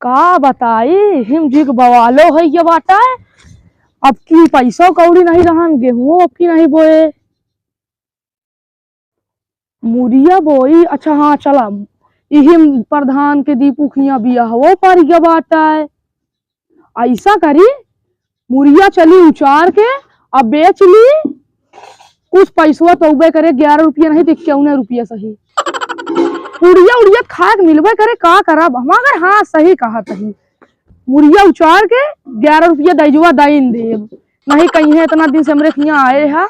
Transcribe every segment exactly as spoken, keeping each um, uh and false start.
का बताई, हिम जी के बवालो होइ गया बाटा। अब की पैसो कौड़ी नहीं रहन, गेहूं अब की नहीं बोए। मुरिया बोई, अच्छा हाँ चला, इही प्रधान के दीपू खिया बियाहवो पर गया बाटा। ऐसा करी, मुरिया चली उचार के, अब बेच ली, कुछ पैसवा तो उबे करे, ग्यारह रुपया नहीं तो इक्यावन रुपया सही। पुड़िया उड़िया खाए के मिलबे करे, का करब हम? अगर हाँ, सही कहा तही, मुरिया उचार के ग्यारह रुपया दइजवा दाइन देब, नहीं कहीं है इतना दिन से हमरे हियाँ आए हा,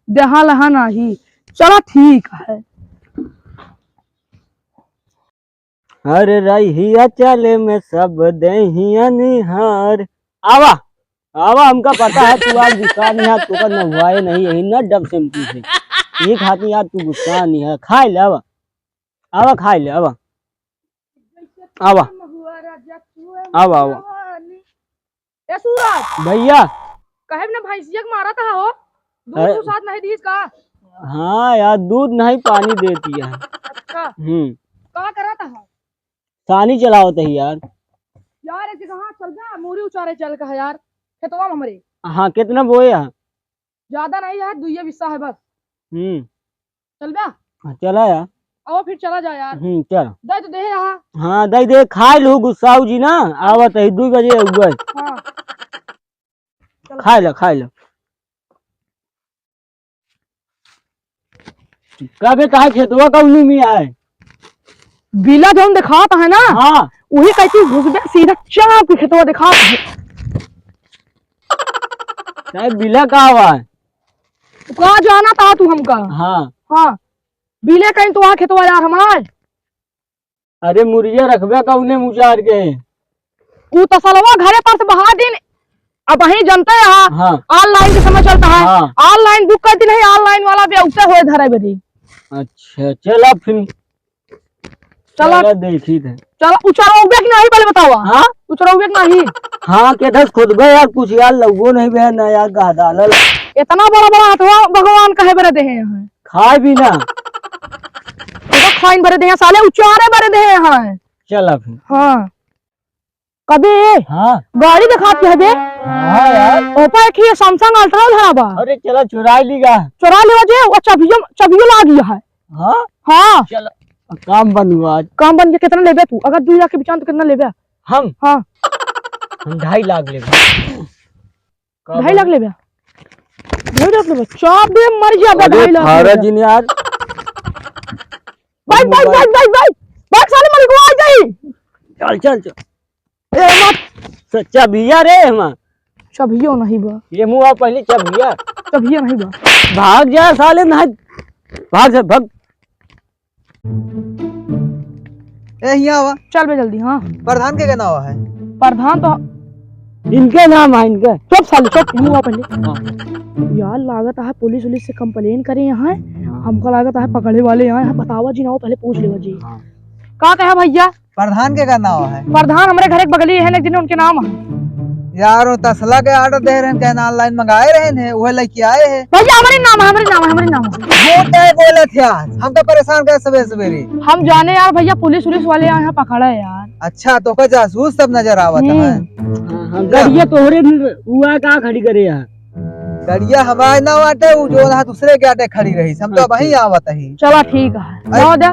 देहा लहा नाही। चला ठीक है। अरे रहिया चले में सब देहिया निहार। आवा, आवा, हमका पता है तू आज गुस्सा नहीं है, तू का नहुआए नहीं यही ना डब शैम्पू से। यही खाती आज तू गुस्सा नहीं है, खाए ले आवा, आवा खाए ले आवा, आवा, आवा, आवा। ए सूरज भैया। कहे ना भैंसिया के मारा था हो, दूध अरे। तू साथ नहीं दीस का? हाँ यार, दूध नहीं पानी देती है। अच्छा। हम्म। का करा था? सानी चलावत है यार। यार एक जगह चल जा, मूरी उचारे चल का है यार, खेतवा में हमरे। हाँ, कितना बोए है? ज्यादा नहीं है, दुइये बिस्सा है बस। हम्म। चल बा? हाँ, चला यार। आओ फिर चला जा यार। हम्म, चल। दे तो दे यहाँ। हाँ, दे दे, खाए लू गुस्साऊ जी ना, आवत है, दू बजे उगल। हाँ। चल। खाए ला, खाए ला। कबे कहा खेतवा कौनी में आए? बिला जौन दिखात है ना, हाँ। वही कहती घुसबे सीधा चाप के खेतवा दिखात है। साहब, बिला का हुआ है? तो का जाना था तू हमका? हाँ। हाँ। बिले कहीं तो वहाँ खेतवा यार हमार। अरे मुरिया रखबे कौने मुचार के? ऊ तसलवा घरे पर से बहा दिन, अब वहीं जनते रहा। हाँ। Online के समय चलता है। हाँ। Online book कर दी नहीं, online वाला भी उसे होए धरे बदी। अच्छा, चला फिर। चला। चला देखी थे। चला, उचरौबे कि नहीं पहले बतावा। हाँ? उचरौबे कि नहीं? हाँ, के दस खुद बे यार, कुछ यार लउगो नहीं बे, ना यार गहदालल। इतना बड़ा बड़ा हथवा भगवान कहे बरे देहे हैं। खाए भी ना। तो खाइन बरे देहे हैं, साले उचारे बरे देहे हैं। चला फिर। हाँ। कबे? हाँ। गाड़ी दिखात के हबे? हाँ यार। ओपा एक ही Samsung Ultra धरा बा। अरे चला चुराई ली गा। चुरा लेवा जे, वो चबियो, चबियो लाग गया है। हाँ? हाँ। चला, काम बन हुआ आज। काम बन गया, कितना लेबे तू? अगर दू लाख के बिचान तो कितना लेबे? हम? हाँ। हम ढाई लाख लेबे। का ढाई लाख बोले? लेबे? ढाई लाख लेबे? चाप दे, मर गया बे, अरे ढाई लाख फारा लेबे। जिन यार। भाई, भाई, भाई, भाई, भाई, भाई, साले मलिकवा आ जाई। चल, चल, चल। ए, मत। स-, चबिया रे, हमा। चबियो नहीं बा। ये मुँह आ पहले चबिया। चबिया नहीं बा। भाग जा साले, नहीं। भाग जा, भाग। ए, हियाँ आवा। चल बे जल्दी, हाँ। प्रधान के का नाव है? प्रधान तो इनके नाम है, इनके। चुप साले, चुप, हियाँ आवा पहले। हाँ। यार, लागत है पुलिस उलिस से complain करे यहाँ। हाँ। हमका लागत है पकड़े वाले यहाँ, यहाँ बतावा जी ना हो, पहले पूछ लेवा जी। हाँ। का कहा भैया? प्रधान के का नाव है? प्रधान हमरे घर के बगली है, एक दिन उनके नाम है। यार, वो तसला के order दे रहे हैं, कहना online मंगाए रहे हैं, वह लेके आए हैं। भैया, हमरे नाम है, हमरे नाम है, हमरे नाम है। झूठ है बोले थे यार, हमका परेशान करे सवेरे सवेरे। हम जाने यार भैया, पुलिस उलिस वाले यहाँ पकड़ा है यार। अच्छा, तो का जासूस सब नजर आवत हम्म। है। हाँ, हाँ, गड़िया तोहरे न-, हुआ का खड़ी करे यहाँ? गड़िया हमारे ना आटे, वो जो ना दूसरे के आटे खड़ी रही, हम तो अच्छा। वहीं आवत ही। चला ठीक है, अरे, जाओ दे।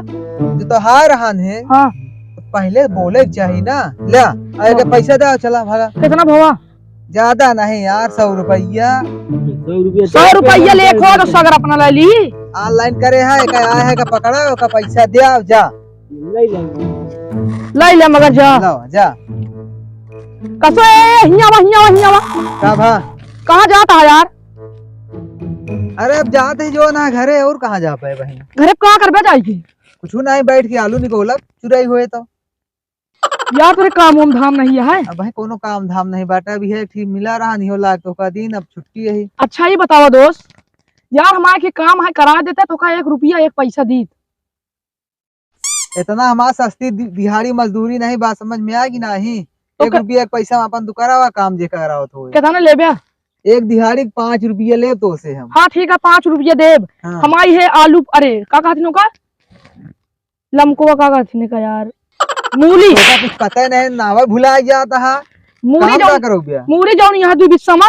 जो तोहार रहन है, हाँ। तो पहले बोले के चाही ना। ले, अरे के हाँ। पैसा दे, चला भागा। कितना भवा? ज्यादा नहीं यार, सौ रुपया। सौ रुपया सौ रुपया ले, खो तो सगर अपना ले ली। Online करे है, एक आया है का पकड़ा, ओका पैसा दे, जा। ले ले। ले ले मगर जा। लाओ, जा। कसो ए, हियाँ वा, हियाँ वा, हियाँ वा। का भा? कहाँ जाता है यार? अरे अब जाते ही जो ना घरे, और कहाँ जा पाए बहन? घरे का करबे जाई के? कुछ नहीं, बैठ के आलू निकोलब, चुराई हुए तो। यार तोरे काम वाम धाम नहीं है? अब भाई कोनो काम धाम नहीं बाटा, अभी है ठीक मिला रहा नहीं होला तो का दिन, अब छुट्टी है। अच्छा ये बतावा दोस्त, यार हमारे के काम है करा देते तो का एक रुपया एक पैसा दीत। इतना हमार सस्ती दि-, दिहाड़ी मजदूरी नहीं, बात समझ में आएगी नहीं। तो एक क- रुपया एक पैसा में अपन तू करावा काम जे करावत हो। कितना लेबे? एक दिहाड़ी के पाँच रुपया लेब तो से हम। हाँ ठीक है, पाँच रुपया देब। हाँ। हमारी है आलू, अरे का कहती का? लमकोवा का कहती का यार? मूली। तोका कुछ पता ही नहीं, नावा भुला जाता है। मूली कहाँ जौन, का करोगे? मूली जौन यहाँ दू बिस्सा मा,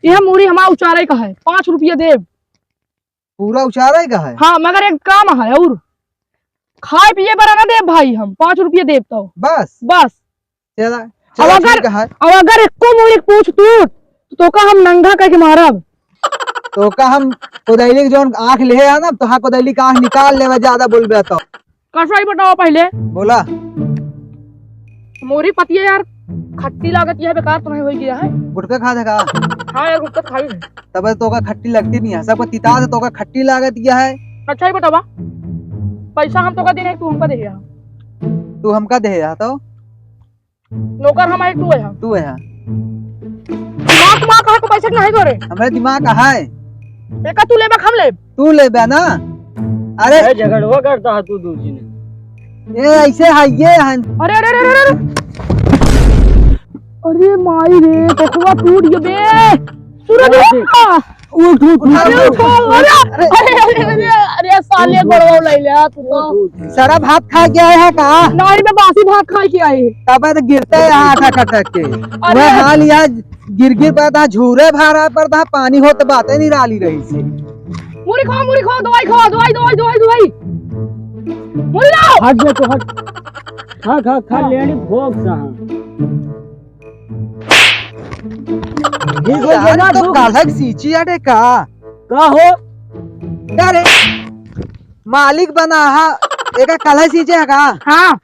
यह मूली हमारा उचारे का है, पाँच रुपया देब। पूरा उचारे का है? हाँ, मगर एक काम है और, खाए पिए पर ना देब भाई, हम पाँच रुपया देब तो। बस? बस। चला, अब चला, अगर, ठीक है। अब अगर एको मूली पूछ तू, तो तोका हम नंगा करके मारब। तोका हम कोदैली के जौन आँख लेहे है ना, तोहा कोदैली का आँख निकाल लेबे, ज्यादा बोलबे तो। कसई बतावा पहिले। बोला। मोरी पतिया यार, खट्टी लागत यह बेकार तो नहीं होई गया है? गुटखा खा देखा। हाँ यार, गुटखा खाई है। तब तोका खट्टी लगती नहीं है, सबको तिता से तोका खट्टी लागत यह है। अच्छा ही बतावा, पैसा हम तोका देने, तू हमका दे यार। तू हमका दे यार तो? नौकर हमारे तू है। तू है। दिमाग, दिमाग कहाँ को पैसे नहीं दो रे? हमरे दिमाग कहाँ है? एका तू लेबा, हम लेब। तू लेबा ना? अरे। ए, झगड़वा करता है तू दू जने। ए, ऐसे है, ये है। अरे, अरे, अरे, अरे, अरे। अरे माई रे, कोखवा टूट गयो बे। सूरज, अरे, आ। उठ, उठ, उठ, अरे, उठ, उठ, उठ। अरे, अरे, अरे, अरे, अरे, साले उठ, उठ। बड़वा ले लिया तू तो। उठ, उठ। सारा भात खा के आए हैं का? नहीं, मैं बासी भात खा के आई। तब तो गिरते हैं हाथ खटक के। अरे। वह हाल यहाँ गिर गिर पर था, झूरे भारा पर था, पानी हो तो बातें निराली रही से। मुड़ी खो, मुड़ी खो, दवाई खो, दवाई, दवाई, दवाई, दवाई। मुड़ी लाओ। हट जा तो हट। खा, खा, खा, हाँ। लेनी भोग सा। ठीक हो गया यार, ना, तो दुख। कालक सींची अटे का? का हो? अरे, मालिक बना हा, एका कालक सींचे है का? हाँ।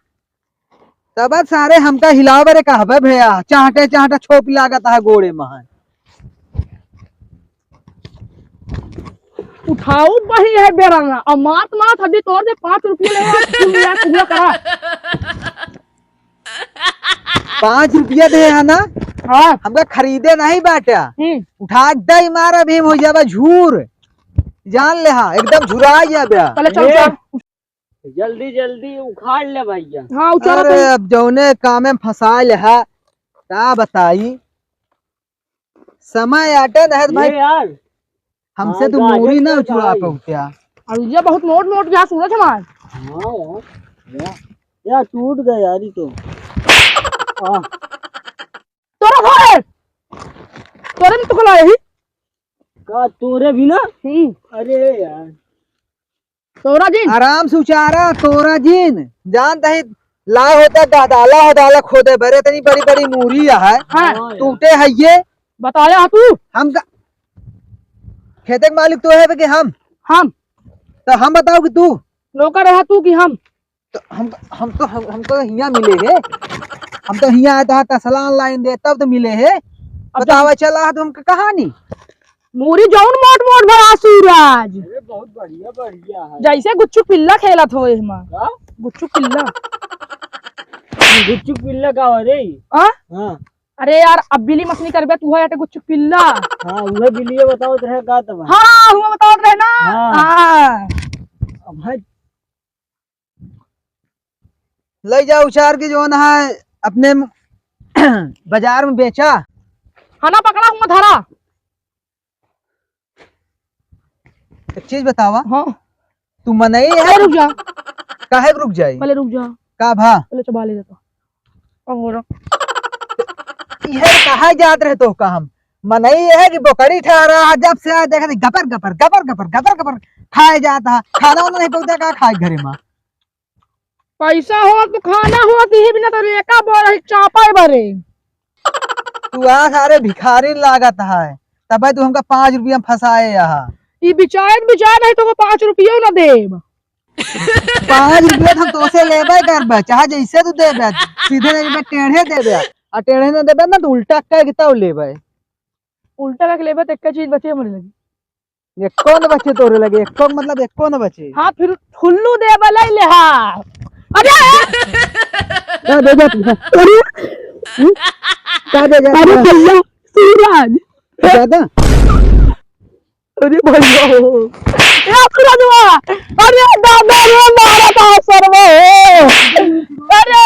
तब सारे हमका हिलावे रे कहबे भैया, चाहटे चाहटे छोप लागत है गोड़े में है। उठाऊ बही है बेरंगा, और मात मात हड्डी तोड़ दे, पाँच रुपये ले, पूरा, पूरा करा। पाँच रुपया दे है ना? हाँ। हमका खरीदे नहीं बाटा। हम्म। उठा के दे मारा भीम हो जाबा झूर। जान ले हाँ, एकदम झुरा जाबे। पहले चल, ए, चल। जल्दी जल्दी उखाड़ ले भैया। हाँ, उतारो अरे तो। अब जौने काम में फंसा ले हा, का बताई, समय आटे नहीं तो भाई, ये यार, हमसे हाँ, तू गाजर मूड़ी ना तो उचुरा भाई। पाऊ क्या? और ये बहुत मोट मोट गया सूरज हमार। हाँ यार, या, या टूट गया यार ये तो। आ, तोरा घर है, तोरे में तो कला यही। का तोरे भी ना? हम्म। अरे यार। तोरा जिन। आराम से उचारा, तोरा जिन। जानता है, लाए होता गदाला होदाला खोदे बरे, इतनी बड़ी बड़ी मूरी है। हाँ। टूटे है ये। बताया है तू? हम का-, खेते के मालिक तो है कि हम? हम। तो हम बताओ कि तू? नौकर है तू कि हम? तो हम, हम तो, हम, हम तो हियाँ मिले है। हम तो हियाँ आए तो तसला लाइन दे, तब तो मिले है। अब बतावा चला है तो हमका कहानी। मूरी जौन मोट मोट भरा सूरज। अरे बहुत बढ़िया, बढ़िया है। जैसे गुच्चू पिल्ला खेलत हो एहमा। का? गुच्चू पिल्ला। गुच्चू पिल्ला का हो रे? आ? हाँ। अरे यार, अब बिली मछली करबे तू है, गुच्चू पिल्ला। हाँ, वह बिलिया बतावत रहे का तब? हाँ, हुआ बतावत रहे ना। हाँ। हाँ। अब भाई ले जाओ उचार के जौन है अपने बाजार में बेचा। हाँ ना, पकड़ा हुआ धरा। एक चीज बतावा। हाँ। तू मनई है? अरे रुक जा। काहे रुक जाई? पहले रुक जा। का भा? पहले चबा ले जाता। अब हो रहा। इहे कहा जात रहे तो का हम? मनई है कि बोकड़ी ठहरा है, जब से आए देखा गपर, गपर, गपर, गपर, गपर, गपर खाए जाता है। खाना वाना नहीं पकता का खाए घरे में? पैसा हो तो खाना हो, तो ये बिना तो रेका बोरा ही चापा ही भरे। तू आ सारे भिखारी लागत है, तबे तू हमका पाँच रुपया में फंसाए यहाँ। ई बिचारे तो बिचारे नहीं तो को पाँच रुपया ना देब। पाँच रुपया तो हम तोसे लेबे करबे, चाहे जैसे तू देबे, सीधे नहीं देबे, टेढ़े देबे, आ टेढ़े ना देबे ना तो उल्टा कह के तब लेबे। उल्टा कह के लेबे तो एक चीज बचे मरे लगी। एको न बचे तोरे लगे, एको मतलब एको न बचे। हाँ, फिर ठुल्लू दे बलाई ले, हाँ। अरे! का दे जात है? अरे! हम्म? का दे जात अरे है? भैया, सूरज। ज्यादा? अरे भैया हो। ए, सूरजवा! अरे दादा रे, मारा था सरवा हो। अरे!